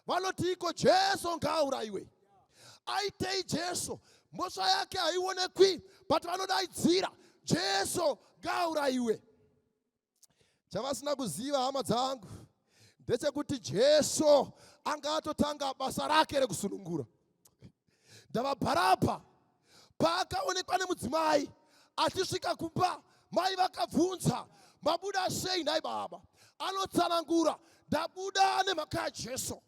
[SPEAKER 3] Vanoti iko Jesu ngaaurayiwe. Aitei Jesu? Mhosva yake haionekwi, but vanodaidzira Jesu ngaaurayiwe. Chavasina kuziva hama dzangu ndechekuti Jesu anga atotanga basa rake rekusunungura. Ndava Bharabha paakaonekwa nemudzimai achisvika kumba, mai vakabvunza, mabuda sei nhai baba? Anotsanangura, ndabuda nemhaka yaJesu.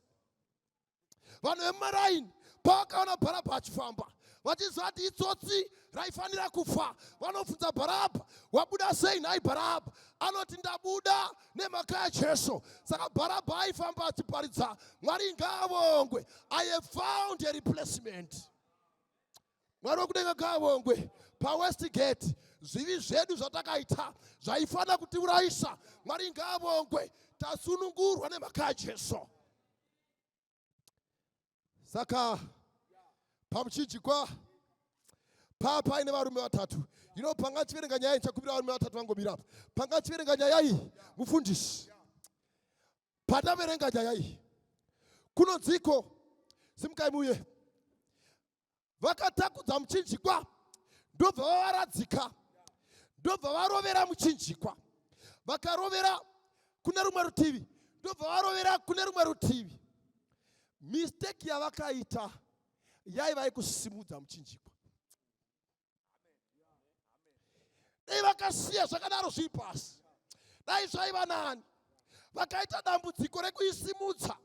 [SPEAKER 3] Vanhu vemumaraini pavakaona Bharabha achifamba vachiziva kuti itsotsi raifanira kufa, vanobvunza Bharabha, wabuda sei nhai Bharabha? Anoti ndabuda nemhaka yaJesu. Saka Bharabha aifamba achiparidza, Mwari ngaavongwe, I have found a replacement. Mwari wekudenga ngaavongwe. PaWestgate zvivi zvedu zvatakaita zvaifanira kutiurayisa, Mwari ngaavongwe, tasunungurwa nemhaka yaJesu. Saka pamuchinjikwa paine varume vatatu. You know, panga chiverenga nyaya iyi, ndichakumbira varume vatatu vangomira apa. Panga chiverenga nyaya iyi, mufundisi, pataverenga nyaya iyi kunonziko, simukai muye. Vakatakudza muchinjikwa ndobva vavaradzika, ndobva varovera muchinjikwa, vakarovera kune rumwe rutivi, ndobva varovera kune rumwe rutivi. Mistake yavakaita yaiva yekusimudza muchinjikwa. Dai vakasiya zvakadaro zviri pasi, dai zvaiva nani. Vakaita dambudziko rekuisimudza.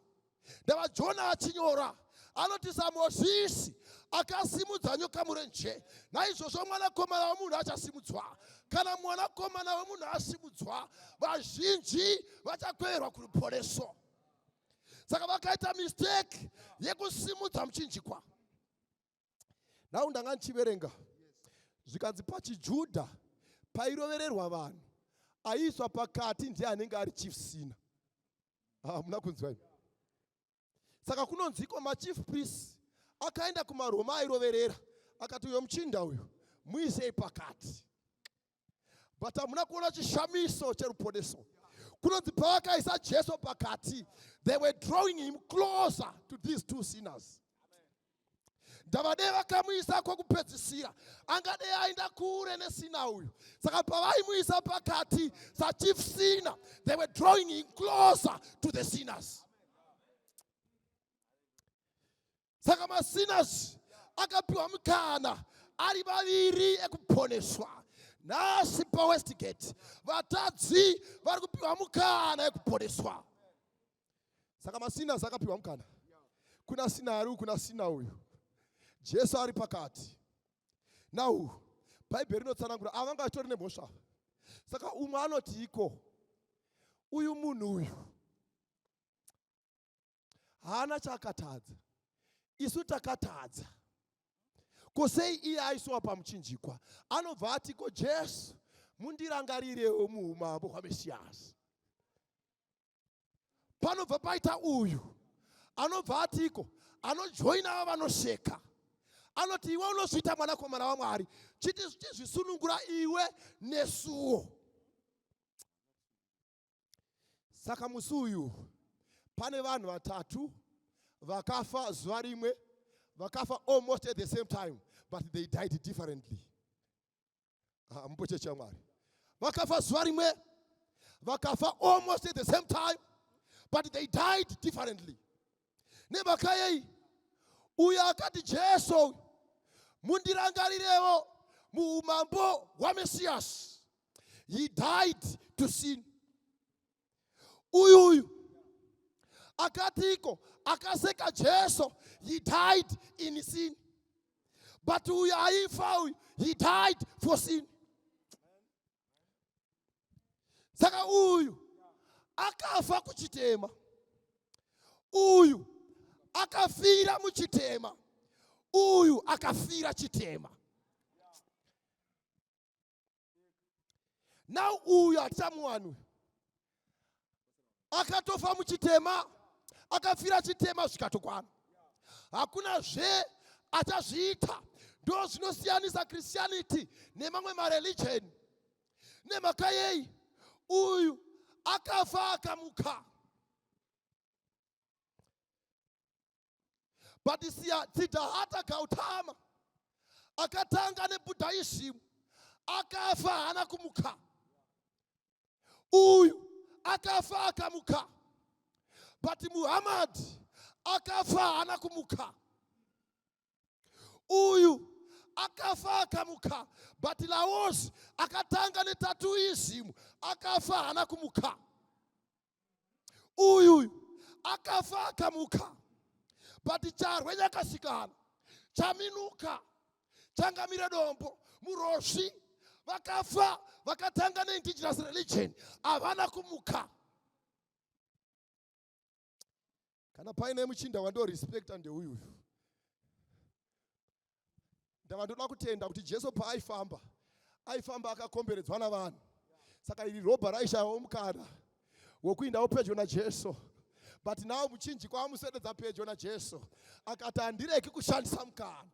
[SPEAKER 3] Ndava Jona achinyora anoti, saMozisi akasimudza nyoka murenje, naizvozvo mwanakomana wemunhu achasimudzwa. Kana mwanakomana wemunhu asimudzwa, vazhinji vachakweverwa kuruponeso. Saka vakaita mistake yekusimudza muchinjikwa. Nhau ndanga ndichiverenga zvikanzi pachiJudha pairovererwa vanhu, aiiswa pakati ndiye anenge ari chief sinner. Hamuna kunzwa imi? Saka kunonziko machief priest akaenda kumaRoma airoverera akati, uyo muchinda uyu muisei pakati. But hamuna kuona chishamiso cheruponeso. Kunonzi pavakaisa Jesu pakati, they were drawing him closer to these two sinners. Ndavadei vakamuisa kwekupedzisira, angadei aenda kure nesinner uyu. Saka pavaimuisa pakati sachief sinner, they were drawing him closer to the sinners. Saka masinners akapiwa mukana ari vaviri ekuponeswa. Nhasi paWestgate vatadzi vari kupiwa mukana ekuponeswa. Saka masinners akapiwa mukana, kuna sinner ari kuna sinner uyu, Jesu ari pakati. Now Bhaibheri rinotsanangura ava vanga vachitori nemhosva. Saka umwe anoti iko, uyu munhu uyu haana chaakatadza, isu takatadza, ko sei iye aiswa pamuchinjikwa? Anobva ati ko, Jesu, mundirangarirewo muumambo hwaMesiyasi. Panobva paita uyu anobva atiko, anojoina ava vanoseka, anoti, iwe unozviita mwanakomana waMwari, chiti chizvisunungura iwe nesuwo. Saka musi uyu pane vanhu vatatu vakafa zuva rimwe, vakafa almost at the same time, but they died differently. Mupo chechi yaMwari, vakafa zuva rimwe, vakafa almost at the same time, but they died differently. Nemhaka yei? Uyo akati, Jesu, mundirangarirewo muumambo hwaMesiyasi, he died to sin. Uyuyu akatiko akaseka Jesu, he died in sin. But uyu aifa uyu, he died for sin. Saka uyu akafa kuchitema, uyu akafira muchitema, uyu akafira chitema. Now uyu hatichamuwani uyu. Akatofa muchitema, akafira chitema zvikatokwana. Hakuna zve achazviita. Ndo zvinosiyanisa Christianity nemamwe mareligion. Nemhaka yei? Uyu akafa akamuka. But Siddhartha Gautama akatanga neBuddhism akafa haana kumuka. Uyu akafa akamuka. But Muhammad akafa haana kumuka. Uyu akafa akamuka. But Laos akatanga neTaoism akafa haana kumuka. Uyu akafa akamuka. But Charwe Nyakasikana, Chaminuka, Changamire Dombo, Murozvi vakafa vakatanga neindigenous religion havana kumuka. Kana paine muchinda wandorespecta ndeuyu. Ndava ndoda kutenda kuti Jesu paaifamba aifamba akakomberedzwa navanhu. Saka iri robha raishayawo mukana wokuindawo pedyo naJesu. But now muchinjikwa amuswededza pedyo naJesu akati handireki kushandisa mukana.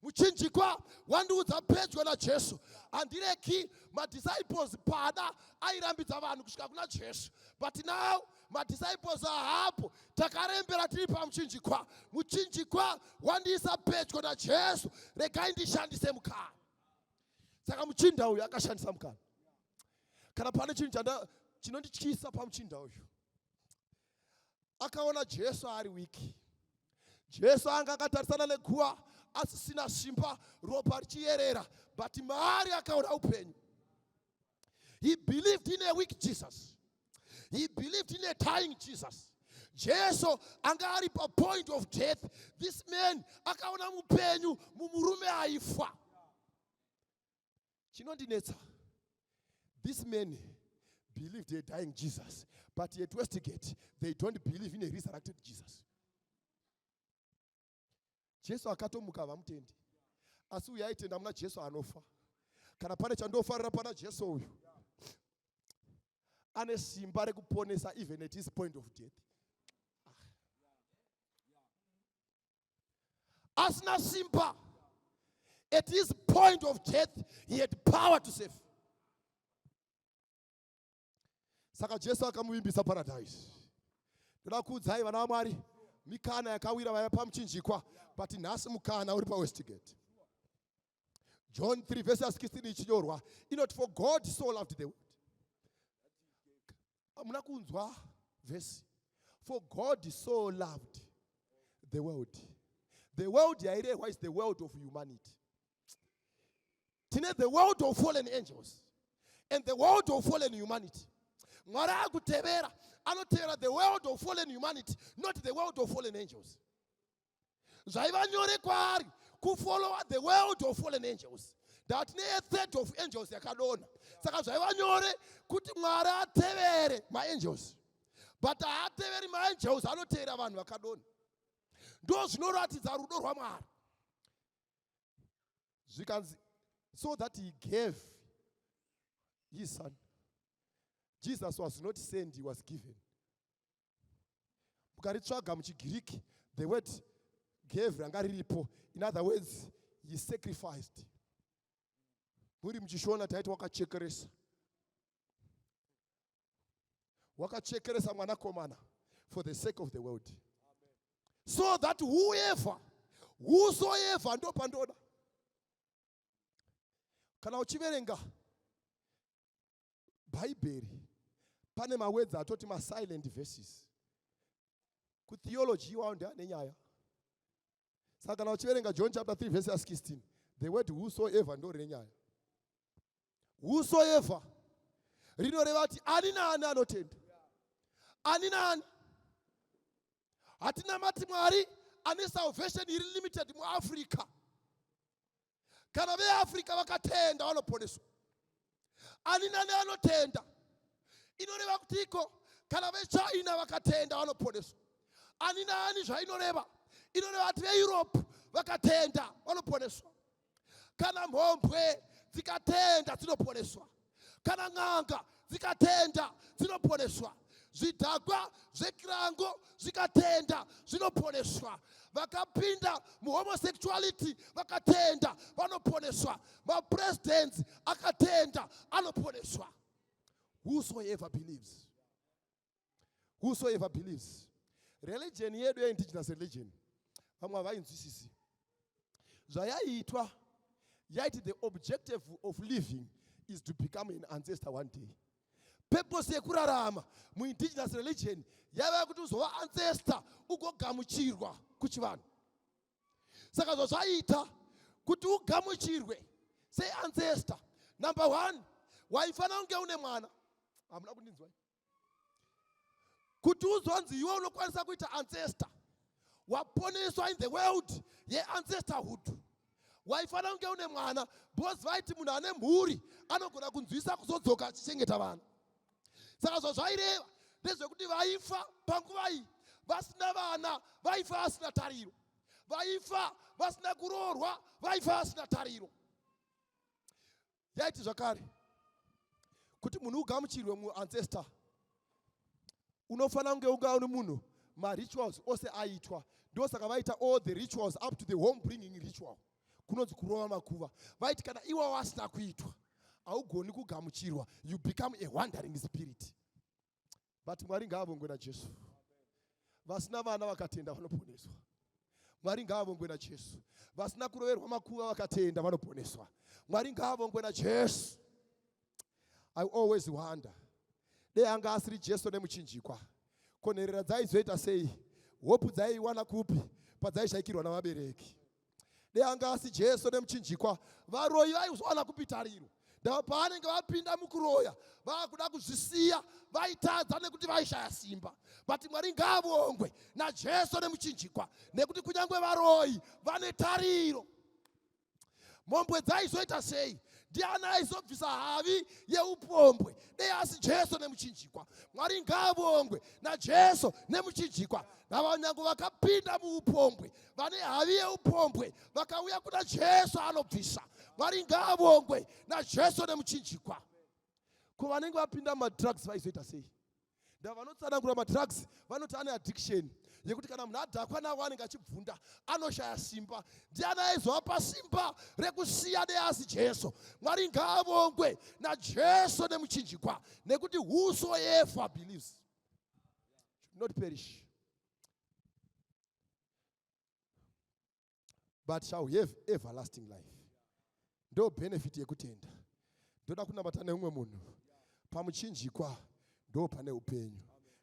[SPEAKER 3] Muchinjikwa wandiudza pedyo naJesu, handireki. Madisciples pada airambidza vanhu kusvika kuna Jesu, but now madisciples ahapo, takarembera tiri pamuchinjikwa. Muchinjikwa wandiisa pedyo naJesu, regai ndishandise mukana. Saka muchinda uyu akashandisa mukana. Kana pane chinhu chinondityisa pamuchinda uyu, akaona Jesu ari wiki. Jesu anga akatarisana neguva asisina simba, ropa richiyerera, but maari akaona upenyu. He believed in a weak Jesus. He believed in a dying Jesus. Jesu anga ari pa point of death. This man akaona mupenyu mumurume aifa. Chinondinetsa, this man believed a dying Jesus, but at Westgate they don't believe in a resurrected Jesus. Jesu akatomuka vamutendi, asi uyu aitenda muna Jesu anofa. Kana pane chandofarira pana Jesu uyu, ane simba rekuponesa even at his point of death. Asina simba, at his point of death he had power to save. Saka Jesu akamuvimbisa paradise. Ndoda kuudzai vana vaMwari, mikana yakawira vaya pamuchinjikwa, but nhasi mukana uri paWestgate. John 3 verse 16 ichinyorwa inoti, for God so loved the world. Hamuna kunzwa verse? For God so loved the world. The world yairehwa is the world of humanity. Tine the world of fallen angels and the world of fallen humanity. Mwari akutevera, anotevera the world of fallen humanity, not the world of fallen angels. Zvaiva nyore kwaari kufollowa the world of fallen angels. That ne a third of angels yakadonha. Saka zvaiva nyore kuti Mwari atevere maangels, but haateveri maangels, anotevera vanhu vakadonha. Ndo zvinoratidza rudo rwaMwari. Zvikanzi, so that he gave his son. Jesus was not sent, he was given. Mukaritsvaga muchiGiriki, the word gave ranga riripo. In other words, he sacrificed. Muri muchishona taiti wakachekeresa. Wakachekeresa mwanakomana for the sake of the world. So that whoever, whosoever, ndo pandoda. Kana uchiverenga Bhaibheri, pane mawords atoti masilent verses. Kutheology iwawo ndeane nyaya. Saka kana uchiverenga John chapter 3 verse 16, the word whosoever ndo rine nyaya. Whosoever rinoreva kuti ani naani anotenda. Ani naani. Hatinamati Mwari ane salvation iri limited muAfrica. Kana veAfrica vakatenda vanoponeswa. Ani nani anotenda inoreva kuti iko kana veChina vakatenda vanoponeswa. Ani nani zvainoreva, inoreva kuti veEurope vakatenda vanoponeswa. Kana mhombwe dzikatenda dzinoponeswa. Kana n'anga dzikatenda dzinoponeswa. Zvidhakwa zvekirango zvikatenda zvinoponeswa. Vakapinda muhomosexuality vakatenda vanoponeswa. Mapresidents akatenda anoponeswa. Whosoever believes. Whosoever believes. Religion yedu yeindigenous religion vamwe havainzwisisi. Zvayaiitwa yaiti the objective of living is to become an ancestor one day. Purpose yekurarama muindigenous religion yaiva yekuti uzova ancestor ugogamuchirwa kuchivanhu. Saka zvazvaiita kuti ugamuchirwe seancestor, number one, waifanira kunge une mwana. Hamuna kundinzwa? Kuti uzonzi iwe unokwanisa kuita ancestor, waponeswa in the world yeancestorhood, waifanira kunge une mwana, because vaiti munhu ane mhuri anogona kunzwisa kuzodzoka achichengeta vana. Saka zvazvaireva ndezvekuti vaifa panguva iyi vasina vana, vaifa vasina tariro, vaifa vasina kuroorwa, vaifa vasina tariro. Yaiti zvakare kuti munhu ugamuchirwe muancestor unofanira kunge unga uri munhu marituals ose aitwa. Ndosaka vaita all the rituals up to the home bringing ritual, kunonzi kurova makuva. Vaiti kana iwawo asina kuitwa haugoni kugamuchirwa, you become a wandering spirit. But Mwari ngaavongwe naJesu, vasina vana vakatenda vanoponeswa. Mwari ngaavongwe naJesu, vasina kuroverwa makuva vakatenda vanoponeswa. Mwari ngaavongwe naJesu. I always wonder, dei anga asiri Jesu nemuchinjikwa, ko nherera dzaizoita sei? Hope dzaiwana kupi padzaishaikirwa navabereki? Dei anga asi Jesu nemuchinjikwa, varoyi vaizowana kupi tariro? Ndava paanenge vapinda mukuroya vakuda kuzvisiya, vaitadza nekuti vaishaya simba. But Mwari ngaavongwe naJesu nemuchinjikwa, nekuti kunyange varoyi vane tariro. Mombwe dzaizoita sei? Ndiani aizobvisa havi yeupombwe dei asi Jesu nemuchinjikwa? Mwari ngaavongwe naJesu nemuchinjikwa. Navanyange vakapinda muupombwe, vane havi yeupombwe, vakauya kuna Jesu anobvisa. Mwari ngaavongwe naJesu nemuchinjikwa. Ko vanenge vapinda mumadrugs vaizoita sei? Ndava vanotsanangura madrugs vanoti ane addiction yekuti kana munhu adhakwa nawo anenge achibvunda, anoshaya simba. Ndiani aizovapa simba rekusiya neasi Jesu? Mwari ngaavongwe naJesu nemuchinjikwa, nekuti whosoever believes should not perish but shall have everlasting life. Ndo benefit yekutenda. Ndoda kunamata neumwe munhu. Pamuchinjikwa ndo pane upenyu.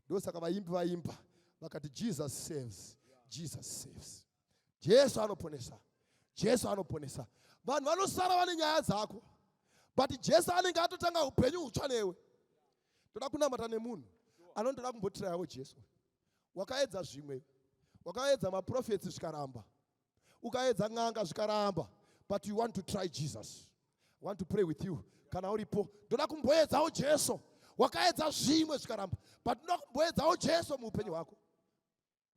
[SPEAKER 3] Ndosaka vaimbi vaimba vakati Jesus saves, Jesus saves. Jesu anoponesa, Jesu anoponesa. Vanhu vanosara vane nyaya dzako, but Jesu anenge atotanga upenyu hutsva newe. Ndoda kunamata nemunhu anondoda kumbotirayavo Jesu. Wakaedza zvimwe, wakaedza maprofets zvikaramba, ukaedza n'anga zvikaramba, but you want to try Jesus. I want to pray with you. Kana uripo, ndoda kumboedzawo Jesu. Wakaedza zvimwe zvikaramba, but ndoda kumboedzawo Jesu muupenyu hwako.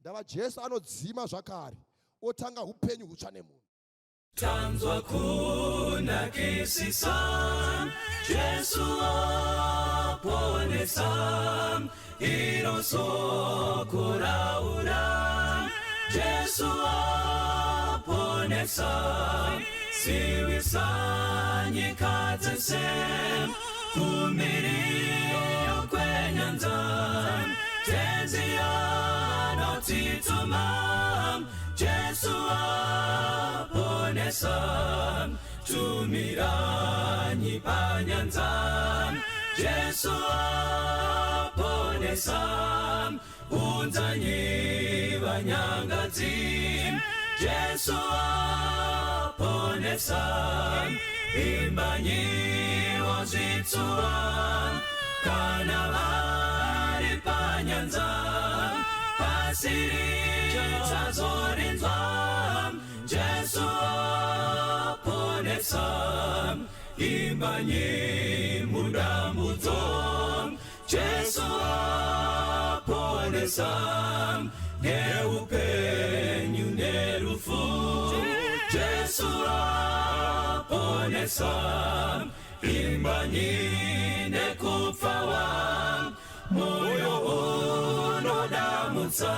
[SPEAKER 3] Ndava Jesu anodzima zvakare, otanga upenyu hutsva nemunhu.
[SPEAKER 1] Tanzwa kunakisisa, Jesu aponesa, iro soko raura. Jesu aponesa, siwisa nyika dzese, kumiriyo kwenyanza, Tenzi anotituma, Jesu aponesa, tumiranyi panyanza. Jesu aponesa, unzanyi vanyangadzi. Jesu aponesa, imbanyi wazvitsuwa, kana vari panyanza, pasiri chazorinzwa. Jesu aponesa, imbanyi mudambudzo. Jesu aponesa, neupenyu nerufu. Jesu aponesa. Imbanyi nekupfawa, moyo unodamutsa.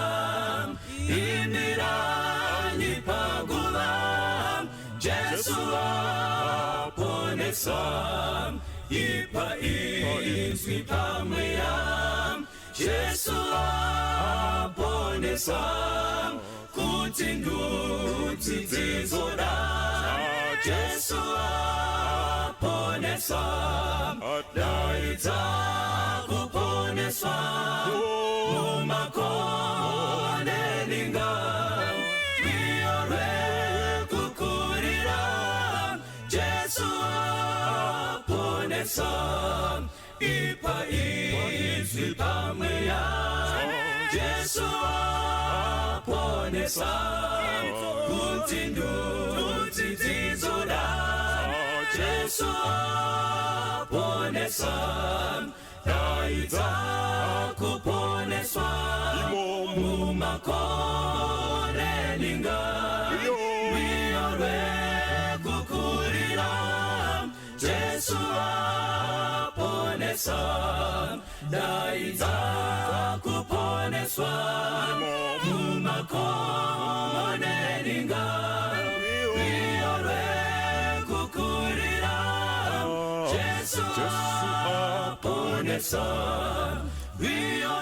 [SPEAKER 1] Imbiranyi paguva, Jesu aponesa. Ipa izwi pamweya, Jesu aponesa. Kuti ndudzi dzizoda, Jesu aponesa. Daidza kuponeswa mumakore ninga. Rwiyo rwekukurira, Jesu aponesa. Ipa izwi pamweya, Jesu aponesa. Kuti ndudzi dzizoda, Jesu aponesa. Daidza kuponeswa mumakore ninga. Rwiyo rwekukurira, Jesu aponesa. Daidza kuponeswa mumakore ninga. Rwiyo rwekukurira, Jesu aponesa. Rwiyo.